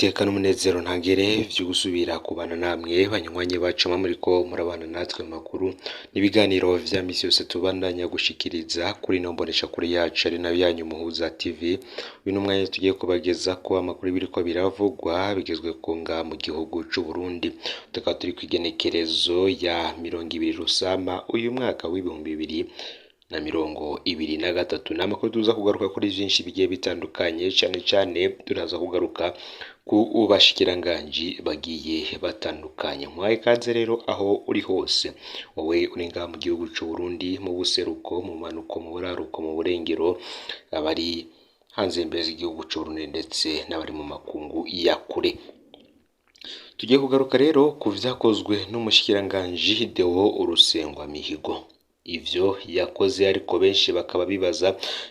Niteka n'umunezero ntangere vyo gusubira kubana namwe banywanyi bacu muriko murabana natwe mu makuru n'ibiganiro vya misi yose tubandanya gushikiriza kuri ino mboneshakure yacu ari nayo yanyu Muhuza TV. Uyu n'umwanya tugiye kubagezako amakuru y'ibiriko biravugwa bigezweko ngaha mu gihugu c'Uburundi. Tukaba turi kw'igenekerezo ya 20 Rusama uyu mwaka w'2023. Ni amakuru tuza kugaruka kuri vyinshi bigiye bitandukanye, cane cane turaza kugaruka ku bashikiranganji bagiye batandukanye. Muhaye ikaze rero aho uri hose, wowe uri ngaha mu gihugu c'Uburundi, mu buseruko, mu bumanuko, mu buraruko, mu burengero, abari hanze y'imbibe z'igihugu c'Uburundi ndetse n'abari mu makungu ya kure. Tugiye kugaruka rero ku vyakozwe n'umushikiranganji Deo Rusengwamihigo. Ivyo yakoze ariko benshi bakaba bibaza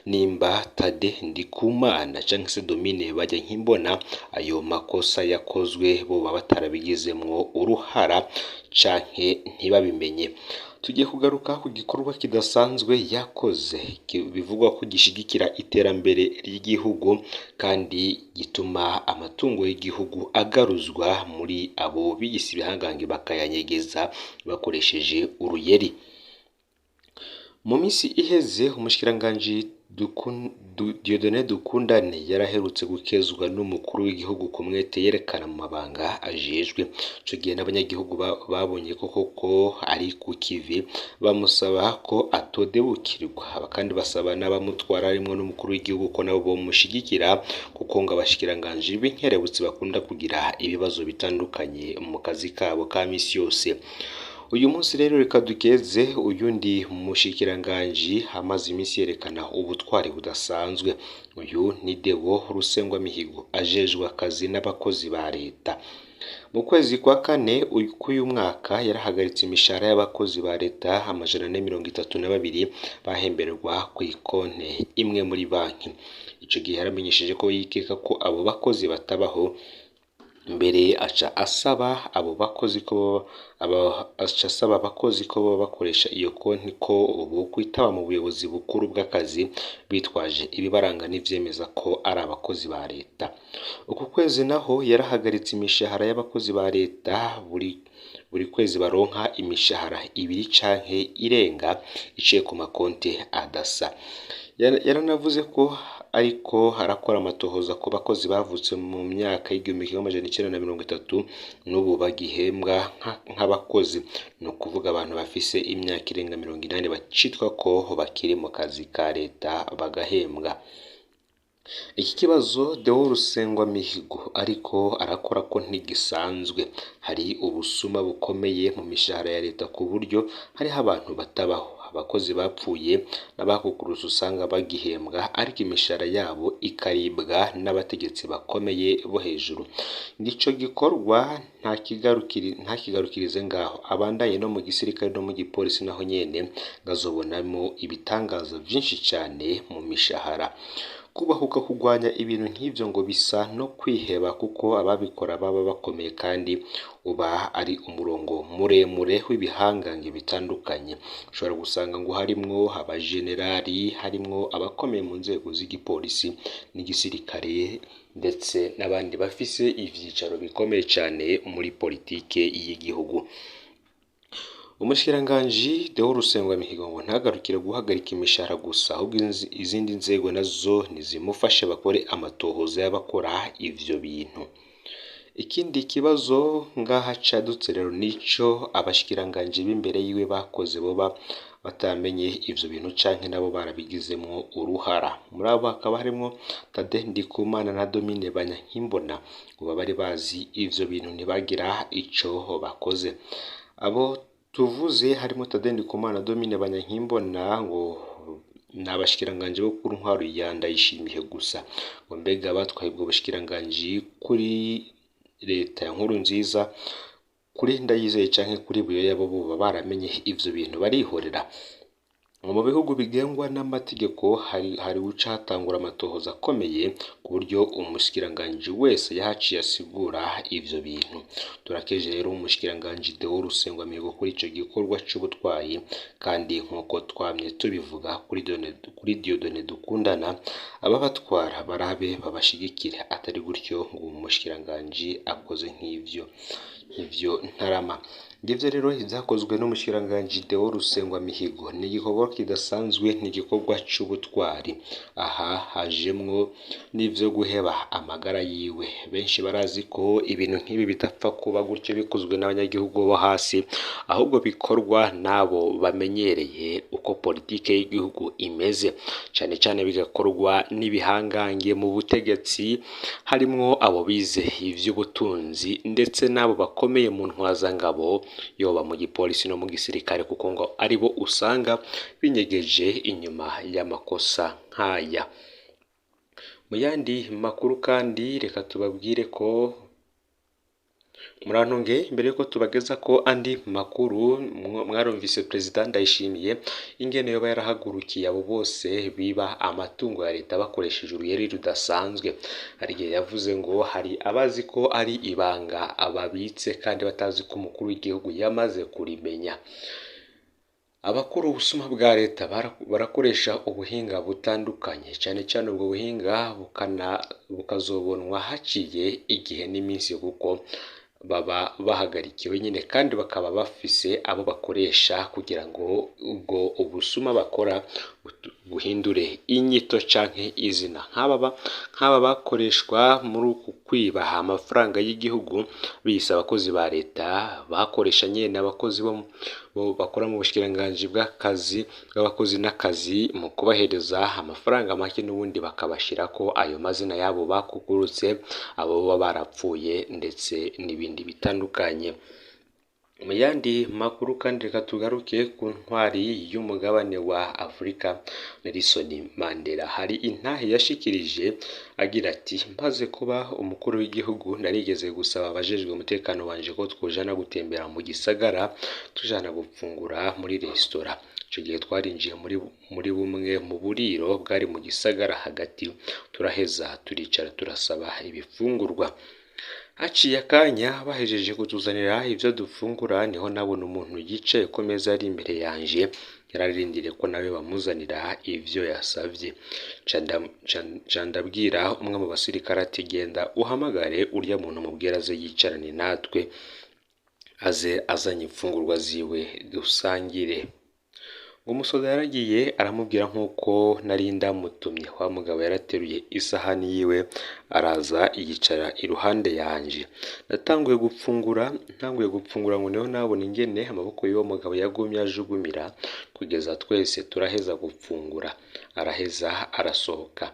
nimba Tade Ndikumana canke se Domine Banyankimbona ayo makosa yakozwe boba batarabigizemwo uruhara canke ntibabimenye. Tugiye kugaruka ku gikorwa kidasanzwe yakoze bivugwa ko gishigikira iterambere ry'igihugu kandi gituma amatungo y'igihugu agaruzwa muri abo biyise ibihangange bakayanyegeza bakoresheje uruyeri. Mu misi iheze umushikiranganji Dieudonné Dukundane yaraherutse gukezwa n'umukuru w'igihugu ku mwete yerekana mu mabanga ajejwe. Ico gihe n'abanyagihugu babonye ko koko ari ku kivi, bamusaba ko atodebukirwa, kandi basaba n'abamutwara harimwo n'umukuru w'igihugu ko nabo bomushigikira, kuko ngo abashikiranganji b'inkerebutsi bakunda kugira ibibazo bitandukanye mu kazi kabo ka misi yose. Uyu munsi rero reka dukeze uyundi mushikiranganji amaze imisi yerekana ubutwari budasanzwe. Uyu ni Deo Rusengwamihigo ajejwe akazi n'abakozi ba leta. Mu kwezi kwa kane k'uyu mwaka yarahagaritse imishahara y'abakozi ba leta 432 bahemberwa kw'ikonte imwe muri banki. Ico gihe yaramenyesheje ko yikeka ko abo bakozi batabaho, mbere aca asaba abo bakozi ko boba bakoresha iyo konti ko bokwitaba mu buyobozi bukuru bw'akazi bitwaje ibibaranga n'ivyemeza ko ari abakozi ba leta. Uku kwezi naho yarahagaritse imishahara y'abakozi ba leta, buri kwezi baronka imishahara ibiri canke irenga iciye ku makonti adasa. Yaranavuze ko ariko arakora amatohoza ku bakozi bavutse mu myaka y'1930 n'ubu bagihembwa nk'abakozi, ni ukuvuga abantu bafise imyaka irenga 80 bacitwa ko bakiri mu kazi ka leta bagahembwa. Iki kibazo Deo Rusengwamihigo ariko arakora ko ntigisanzwe. Hari ubusuma bukomeye mu mishahara ya leta ku buryo hariho abantu batabaho, abakozi bapfuye n'abakukurutse usanga bagihembwa ariko imishahara yabo ikaribwa n'abategetsi bakomeye bo hejuru. Ico gikorwa ntakigarukirize ngaho, abandanye no mu gisirikare no mu gipolisi naho nyene ngazobonamwo ibitangaza vyinshi cane mu mishahara. Kubahuka kugwanya ibintu nk'ivyo ngo bisa no kwiheba kuko ababikora baba bakomeye kandi uba ari umurongo muremure w'ibihangange bitandukanye. Ushobora gusanga ngo harimwo abajenerali, harimwo abakomeye mu nzego z'igipolisi n'igisirikare ndetse n'abandi bafise ivyicaro bikomeye cane muri politike y'igihugu. Umushikiranganji Deo Rusengwamihigo ngo ntagarukire guhagarika imishahara gusa, ahubwo izindi nzego nazo nizimufashe bakore amatohoza y'abakora ivyo bintu. Ikindi kibazo ngaha cadutse rero nico abashikiranganji b'imbere yiwe bakoze boba batamenye ivyo bintu canke nabo barabigizemwo uruhara. Muri abo hakaba harimwo Tade Ndikumana na Domine Banyankimbona, ngo bari bazi ivyo bintu ntibagira ico bakoze. Abo tuvuze harimo Tade Ndikumana na Domine Banyankimbona ngo ni abashikiranganji bo ku ntwaro ya Ndayishimiye gusa. Ngo mbega batwaye ubwo bushikiranganji kuri leta ya Nkurunziza, kuri Ndayizeye canke kuri Buyoya bo boba baramenye ivyo bintu barihorera. Ngo mu bihugu bigengwa n'amategeko hari guca hatangura amatohoza akomeye ku buryo umushikiranganji wese yahaciye asigura ivyo bintu. Turakeje rero umushikiranganji Deo Rusengo-Mihigo kuri ico gikorwa c'ubutwari, kandi nk'uko twamye tubivuga kuri Dieudonné Dukundana, ababatwara barabe babashigikire, atari gutyo ngo umushikiranganji akoze nk'ivyo ntarama. Ngivyo rero ivyakozwe n'umushikiranganji Deo Rusengo-Mihigo ni igikorwa kidasanzwe, ni igikorwa c'ubutwari. Aha hajemwo n'ivyo guheba amagara yiwe. Benshi barazi ko ibintu nk'ibi bidapfa kuba gutyo bikozwe n'abanyagihugu bo hasi, ahubwo bikorwa n'abo bamenyereye uko politike y'igihugu imeze, cane cane bigakorwa n'ibihangange mu butegetsi, harimwo abo bize ivy'ubutunzi ndetse n'abo bakomeye mu ntwazangabo, yoba mu gipolisi no mu gisirikare, kuko ngo aribo usanga binyegeje inyuma y'amakosa nk'aya. Mu yandi makuru kandi reka tubabwire ko murantunge mbere yuko tubageza ko andi makuru, mwarumvise Perezida Ndayishimiye ingene yoba yarahagurukiye abo bose biba amatungo ya leta bakoresheje uruyeri rudasanzwe. Hari igihe yavuze ngo hari abazi ko ari ibanga ababitse kandi batazi ko umukuru w'igihugu yamaze kurimenya. Abakora ubusuma bwa leta barakoresha ubuhinga butandukanye, cane cane ubwo buhinga bukazobonwa haciye igihe n'iminsi, kuko baba bahagarikiwe nyine kandi bakaba bafise abo bakoresha kugira ngo ubwo ubusuma bakora buhindure inyito canke izina. Nk'aba bakoreshwa muri uku kwiba amafaranga y'igihugu biyise abakozi ba leta, bakoresha nyene abakozi bo bakora mu bushikiranganji bw'akazi bw'abakozi n'akazi mu kubahereza amafaranga make, n'ubundi bakabashirako ayo mazina yabo bakukurutse, abo baba barapfuye ndetse n'ibindi bitandukanye. Mu yandi makuru kandi reka tugaruke ku ntwari y'umugabane wa Afurika Nelson Mandela. Hari intahe yashikirije agira ati: maze kuba umukuru w'igihugu narigeze gusaba abajejwe umutekano wanje ko twojana gutembera mu gisagara, tujana gufungura muri resitora. Ico gihe twarinjiye muri bumwe mu buriro bwari mu gisagara hagati, turaheza turicara turasaba ibifungurwa. Haciye akanya bahejeje kutuzanira ivyo dufungura, niho nabona umuntu yicaye ku meza yari imbere yanje, yararindiriye ko nawe bamuzanira ivyo yasavye. Nca ndabwira umwe mu basirikare ati: genda uhamagare urya muntu mubwire aze yicarane natwe, aze azanye imfungurwa ziwe dusangire. Umusoda yaragiye aramubwira nk'uko nari ndamutumye. Wa mugabo yarateruye isahani yiwe araza yicara iruhande yanje. Natanguye gupfungura, ntanguye gupfungura ngo niho nabona ingene amaboko y'uwo mugabo yagumye ajugumira kugeza twese turaheza gupfungura. Araheza arasohoka.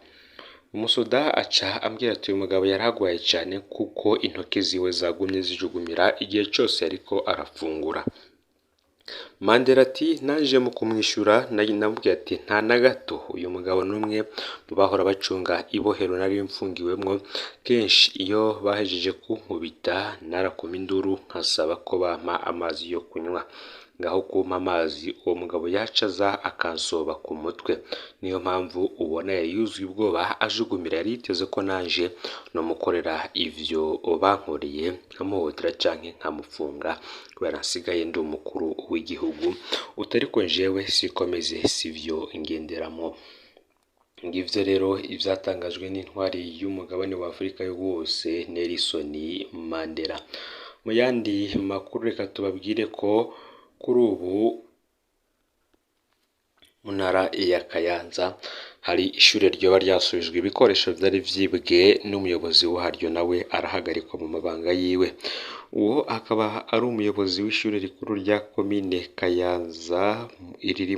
Umusoda aca ambwira ati: uyu mugabo yaragwaye cane kuko intoke ziwe zagumye zijugumira igihe cose ariko arafungura. Mandela ati: naje mu kumwishura namubwiye ati nta na gato, uyu mugabo n'umwe mu bahora bacunga ibohero nari mfungiwemwo. Kenshi iyo bahejeje kunkubita narakoma induru nkasaba ko bampa amazi yo kunywa. Ngaho kumpa amazi uwo mugabo yacaza akansoba ku mutwe. Niyo mpamvu ubona yari yuzuye ubwoba ajugumira, yari yiteze ko nanje nomukorera ivyo bankoreye, nkamuhotera canke nkamufunga kubera nsigaye ndi umukuru w'igihugu, utariko jewe sikomeze sivyo ngenderamo. Ngivyo rero ivyatangajwe n'intwari y'umugabane wa Afurika wose Nelson Mandela. Mu yandi makuru reka tubabwire ko kuri ubu mu ntara ya Kayanza hari ishure ryoba ryasubijwe ibikoresho vyari vyibwe n'umuyobozi waryo, nawe arahagarikwa mu mabanga yiwe. Uwo akaba ari umuyobozi w'ishure rikuru rya komine Kayanza riri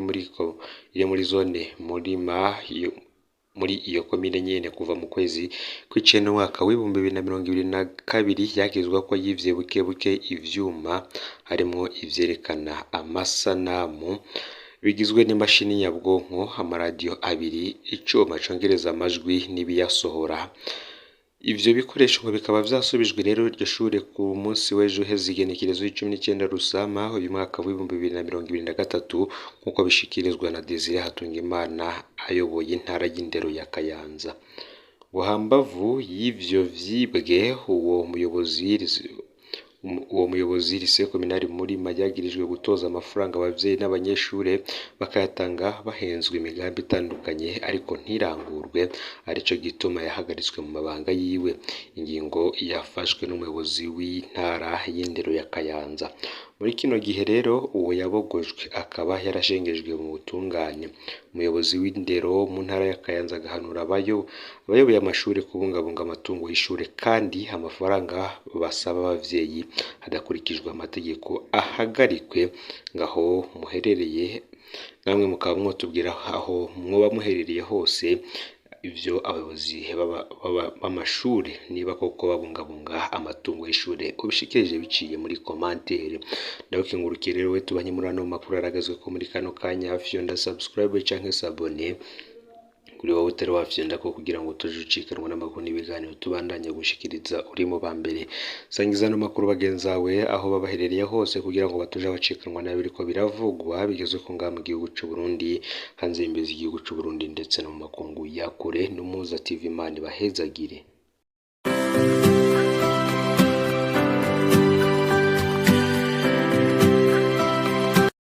muri zone Murima muri iyo komine nyene. Kuva mu kwezi kw'icenda umwaka w'2022 yagizwa ko yivye buke buke ivyuma harimwo ivyerekana amasanamu bigizwe n'imashini nyabwonko, amaradiyo abiri, icuma congereza amajwi n'ibiyasohora, Ivyo bikoresho ngo bikaba vyasubijwe rero iryo shure ku munsi w'ejo uheze igenekerezo 19 Rusama uyu mwaka w'2023, nk'uko bishikirizwa na Desire Hatungimana ayoboye intara y'indero ya Kayanza. Ngo hambavu y'ivyo vyibwe, uwo muyobozi lycée communale Murima yagirijwe gutoza amafaranga abavyeyi n'abanyeshure, bakayatanga bahenzwe imigambi itandukanye ariko ntirangurwe, arico gituma yahagaritswe mu mabanga yiwe. Ingingo yafashwe n'umuyobozi w'intara y'indero ya Kayanza. Muri kino gihe rero uwo yabogojwe akaba yarashengejwe mu butungane. Umuyobozi w'indero mu ntara ya Kayanza agahanura abayoboye amashure kubungabunga amatungo y'ishure, kandi amafaranga basaba abavyeyi hadakurikijwe amategeko ahagarikwe. Ngaho muherereye namwe mukaba mwotubwira aho mwoba muherereye hose ivyo abayobozi b'amashure niba koko babungabunga amatungo y'ishure, ubishikirije biciye muri commentaire. Ndagukengurukiye rero we tubanye muri ano makuru aragazwe ko muri kano kanya. Fyonda subscribe canke s'abonner kuri wowe utari wafyonda ko, kugira ngo utaje ucikanwa n'amakuru n'ibiganiro tubandanya gushikiriza uri mu ba mbere. Sangiza ano makuru bagenzawe aho babaherereye hose, kugira ngo bataje bacikanwa nayo biriko biravugwa bigezwe ko ngaha mu gihugu c'u Burundi, hanze y'imbizi z'igihugu c'u Burundi, ndetse no mu makungu ya kure. N'Umuhuza TV, Imana ibahezagire.